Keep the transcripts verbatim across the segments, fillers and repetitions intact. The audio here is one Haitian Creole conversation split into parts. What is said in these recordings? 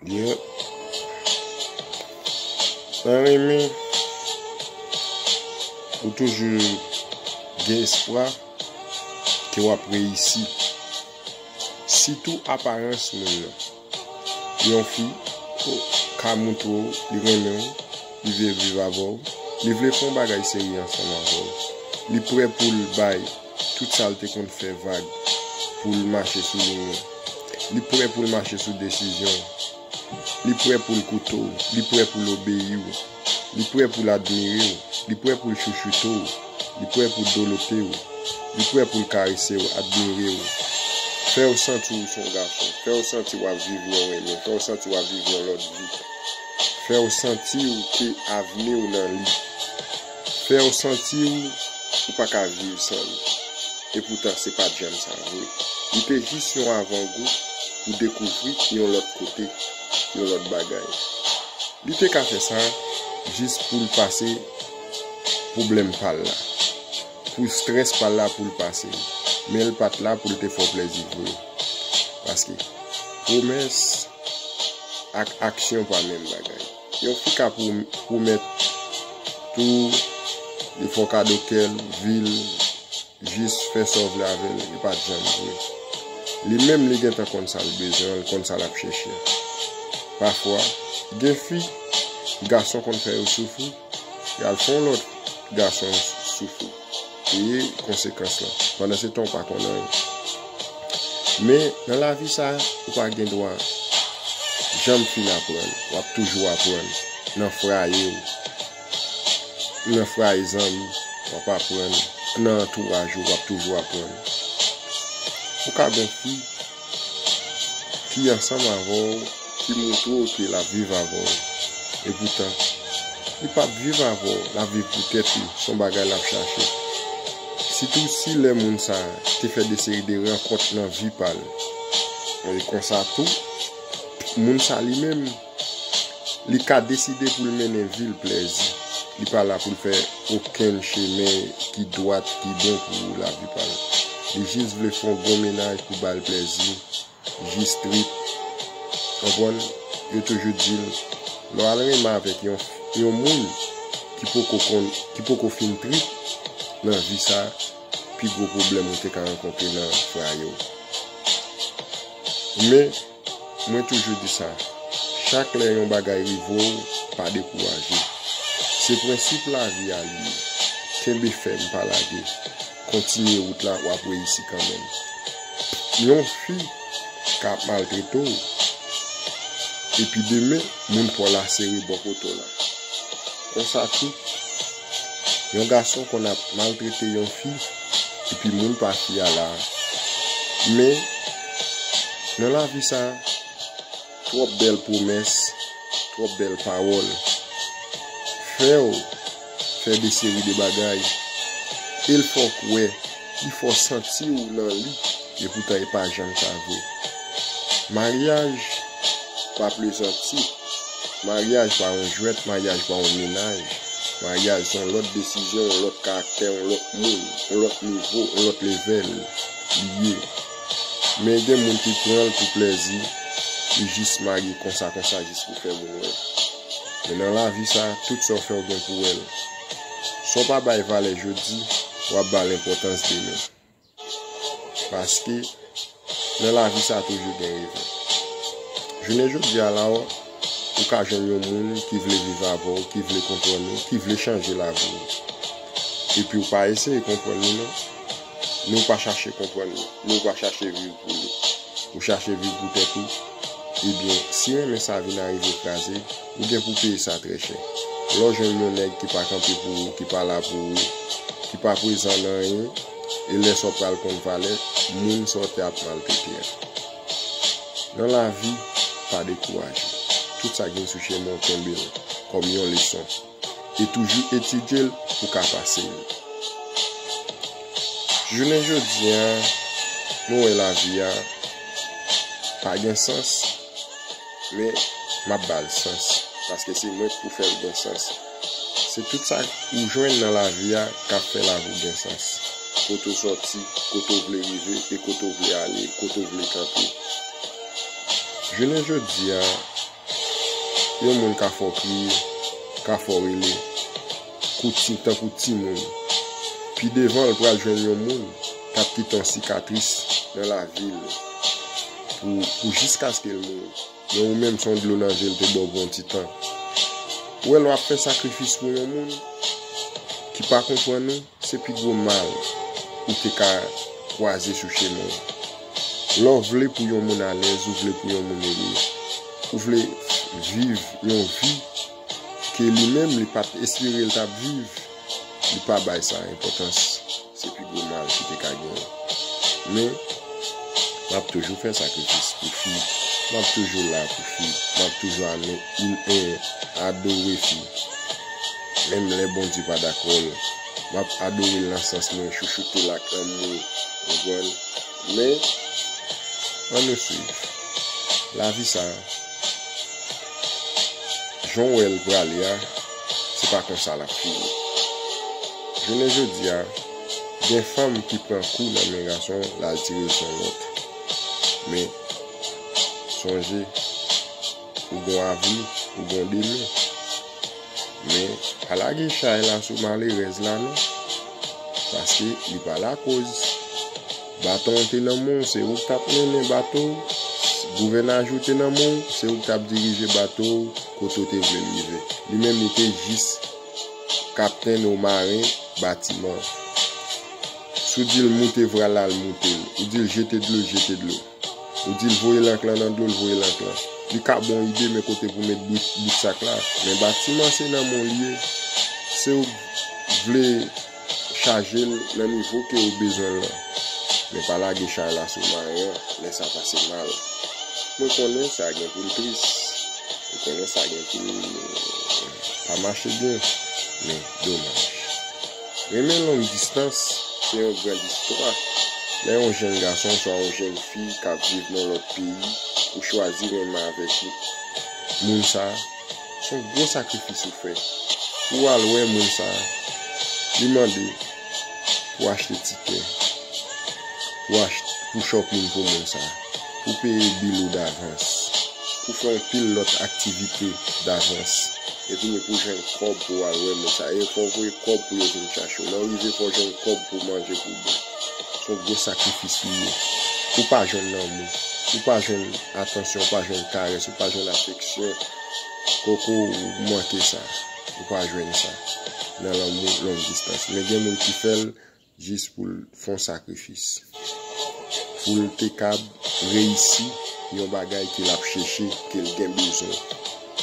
Yep. Mwen renmen ou toujou gen espwa ke w ap reyisi. Sitou aparans moun nan. Yon fi ka montre w li renmen w, li vle viv avè w, li vle fè yon bagay serye ansanm avè w. Li prè pou l bay tout sa l te konn fè vag pou l mache sou liy ou. Li prè pou l mache sou desizyon ou. Li prè pou l koute w. Li prè pou l obeyi w. Li prè pou l admire w. Li prè pou l chouchoute w. Li prè pou l dolote w. Li prè pou l karese w, admire w. Fè w santi w se yon gason. Fè w santi w ap viv yon renmen. Fè w santi w ap viv yon lòt vi. Fè w santi w ke avni w nan li. Fè w santi w ou pa ka viv san li. Epoutan, se pa t janm sa vre. Li te jis yon avangou pou dekouvri yon lòt kote, yon lòt bagay. Li te ka fè sa jis pou l pase pwoblèm pa l la, pou strès pa l la pou l pase l. Men l pa t la pou l te fè w plèzi vre. Paske pwomès ak aksyon pa menm bagay. Yon fi ka pwom- pwomèt tou, li fè w kado kè l, vi l, jis fè sa w vle avè l, li pa t janm vre. Li menm li gentan konn sa l bezwen, l konn sa l ap chèche. Pafwa, gen fi, gason konn fè yo soufri, y al fè yon lòt gason soufri. Peye konsekans lan. Pandan se tan, w pa konn anyen. Men, nan lavi sa, ou pa gen dwa janm fin aprann. W ap toujou aprann. Nan fraye w. Nan fraye zanmi, w ap aprann. Nan antouraj ou, w ap toujou aprann. Ou ka gen fi ki ansanm avè w, ki montre w ke l ap viv avè w. Epoutan, li p ap viv avè w, l ap viv pou tèt li, se yon bagay l ap chache. Sitou si lè moun sa a te fè de seri de rankont nan vi pa l. E konsa tou, moun sa li menm, li ka deside pou l mennen vi l plèzi. Li pa la pou l fè okenn chemen ki dwat, ki bon pou lavi pa l. Li jis vle fè yon bon mennaj pou ba l plèzi, jis trip. Konprann? Yo toujou di l, lè w al renmen avèk yon, yon moun ki poko konn, ki poko fin trip nan vi sa, pi gwo pwoblèm ou te ka rankontre nan fraye w. Men, mwen toujou di sa, chak lè yon bagay rive w, pa dekouraje. Se prensip lavi a li ye. Kenbe fèm, pa lage. Kontinye wout la, w ap reyisi kanmenm. Yon fi k ap maltrete w, epi demen, moun pa w la sere bò kote w la. Konsa tou, yon gason konn ap maltrete yon fi, epi moun pa fi a la. Men, nan lavi sa, twòp bèl pwomès, twòp bèl pawòl fè w fè de seri de bagay, e l fè w kwè, li fè w santi w nan li, epoutan e pa janm sa vre. Maryaj pa plezanti, maryaj pa yon jwèt, maryaj pa yon mennaj. Maryaj se yon lòt desizyon, yon lòt karaktè, yon lòt moun, yon lòt nivo, yon lòt levèl li ye. Men gen moun ki pran l pou plèzi, li jis marye konsa konsa jis pou fè moun wè. Men nan lavi sa, tout sa w fè w gen pou wè l. Sa w pa bay valè jodi, w ap ba l enpòtans demen. Paske nan lavi sa toujou gen revè. Jounen jodi a la, ou ka jwenn yon moun ki vle viv avè w, ki vle konprann ou, ki vle chanje lavi w. Epi w pa eseye konprann li non. Men w pa chache konprann li. Men w pa chache viv pou li. Ou chache viv pou tèt ou. Ebyen, si renmen sa vin arive kraze, ou gen pou peye sa trè chè. Lè w jwenn yon nèg ki pa kanpe pou ou, ki pa la pou ou, ki pa prezan nan anyen, e lè sa w pral konn valè moun sa w te ap maltrete a. Nan lavi, pa dekouraje. Tout sa k vin sou chemen w, kenbe l kòm yon leson. E toujou etidye l pou w ka pase l. Jounen jodi a, nou wè lavi a pa gen sans, men m ap ba l sans, paske se mwen k pou fè l gen sans. Se tout sa ou jwenn nan lavi a k ap fè lavi w gen sans. Kote w sòti, kote w vle rive, e kote w vle ale, kote w vle kanpe. Jounen jodi a, yon moun ka fè w kriye, ka fè w rele, kou ti, tankou timoun. Pi devan, l pral jwenn yon moun k ap kite yon sikatris nan lavi l pou, pou jiskaske l mouri. Men ou menm, se yon dlo nan je l te ba w pou yon ti tan. Ou wè, lè w ap fè sakrifis pou yon moun ki pa konprann ou, se pi gwo mal ou te ka kwaze sou chemen w. Lè w vle pou yon moun alèz, ou vle pou yon moun ere, ou vle viv yon vi ke li menm li pa t espere l t ap viv, li pa bay sa enpòtans. Se pi gwo mal ki te ka genyen. Men, m ap toujou fè sakrifis pou fi. M ap toujou la pou fi. M ap toujou ane, in, eh, adore fi. Menm lè Bondye pa dakò l, m ap adore l nan sans mwen, chouchoute l ak lanmou, w konprann? Men, ann nou swiv. Lavi sa a, jan w wè l prale a, se pa konsa l ap fini. Jounen jodi a, gen fanm ki pran kou nan men gason, l al tire l sou yon lòt. Men, sonje, ou gon avni, ou gon demen. Men, pa lage chay la sou malerèz la non. Paske li pa lakoz. Baton w te nan men w, se ou k t ap mennen bato w. Gouvènaj ou te nan men w, se ou k t ap dirije bato w kote w te vle l rive. Li menm, li te jis kaptenn ou maren batiman. Si w di l moute vral la, l moute l. Ou di l jete dlo, l jete dlo. Ou di l voye lank lan nan dlo, l voye lank lan. Li ka bon ide, men kote pou met bout, bout sak la. Men batiman se nan men w li ye. Se ou k vle chaje l nan nivo ke ou bezwen l lan. Men pa lage chay la sou maren an, lè sa pase mal. Mwen konnen sa gen pou l tris. Mwen konnen sa gen pou l pa mache byen. Men domaj. Renmen long distans, se yon grand istwa. Lè yon jèn gason oswa yon jèn fi k ap viv nan lòt peyi, ou chwazi renmen avèk li, moun sa a, se yon gwo sakrifis ou fè. Pou w al wè moun sa a, li mande pou w achte tikè, pou w ach-, pou shopping pou moun sa a, pou w peye bil ou davans, pou w fè yon pil lòt aktivite davans. Epi pou w jwenn kòb pou w al wè moun sa a. E fò w voye kòb pou yo vin chache w. Lè w rive, fò w jwenn kòb pou w manje, pou w bwè. Se yon gwo sakrifis li ye. Ou pa jwenn lanmou. Ou pa jwenn atansyon, ou pa jwenn karès, ou pa jwenn afeksyon. Koko, ou manke sa. Ou pa jwenn sa nan lanmou long distans. Men gen moun ki fè l jis pou l fè yon sakrifis. Pou l te kab reyisi yon bagay ke l ap chèche, ke l gen bezwen.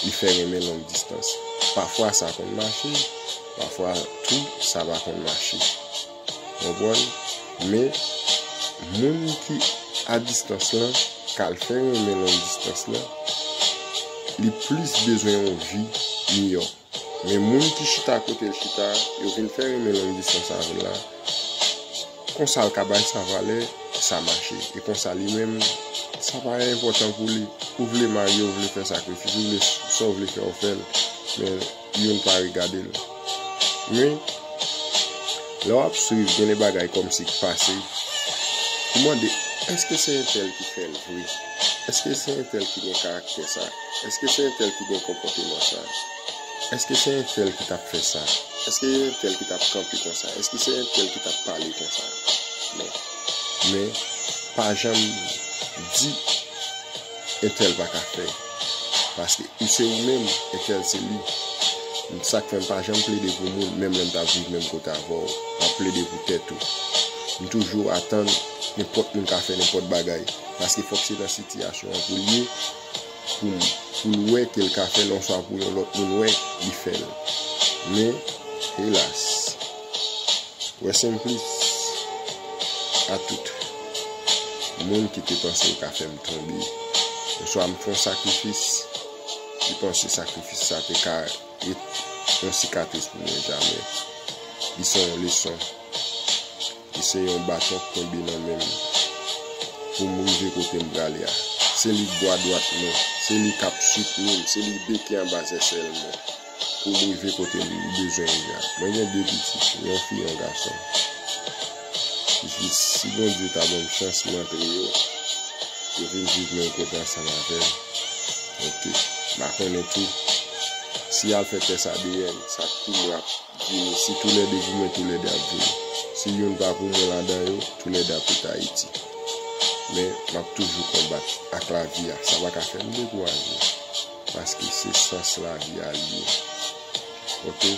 Li fè renmen long distans. Pafwa sa konn mache, pafwa tou sa pa konn mache. Konprann? Men, moun ki a distans lan, k al fè renmen long distans lan, li plis bezwen yon vi miyò. Men moun ki chita kote l chita, yo vin fè renmen long distans avè l la, konsa l ka bay sa valè, sa mache. E konsa li menm, sa pa enpòtan pou li. Ou vle marye, ou vle fè sakrifis, ou vle sa w vle fè, ou fè l. Men youn pa regade l. Men, lè w ap swiv, gen de bagay kòmsi k pase, ou mande, èske se entèl ki fè l vre? Èske se entèl ki gen karaktè sa? Èske se entèl ki gen konpòteman sa? Èske se entèl ki t ap fè sa? Èske se entèl ki t ap kanpe konsa? Èske se entèl ki t ap pale konsa? Non. Men, pa janm di entèl pa ka fè. Paske ou se ou menm, entèl se li. Sa k fè m pa janm plede pou moun, menm lè m t ap viv menm kote avè w. M ap plede pou tèt ou. M toujou atann nenpòt moun ka fè nenpòt bagay. Paske fòk se nan sitiyasyon an pou l ye, pou m, pou l wè ke l ka fè l, oswa pou yon lòt moun wè, li fè l. Men, helas, rest in peace a tout moun ki te panse yo ka fè m tonbe. Oswa m fè yon sakrifis, li panse sakrifis sa te ka ret yon sikatris pou mwen jamè. Li se yon leson. Li se yon baton k kenbe nan men m pou m rive kote m prale a. Se li k bwa dwat mwen, se li k ap soutni m, se li bèk anba zèsèl mwen pou m rive kote m bezwen rive a. Mwen gen de pitit, yon fi, yon gason. Jis si Bondye ta ban m chans, m antre yo, Yo vin viv menm kote ansanm avè m. Ok. M pa konnen tou si y al fè tès A D N, sa k pou mwen ap vini. Si toulède pou mwen, toulède ap vini. Si youn pa pou mwen ladan yo, toulède ap rete Ayiti. Men, m ap toujou konbat ak lavi a. Sa pa ka fè m dekouraje. Paske se sans lavi a li ye. Ok?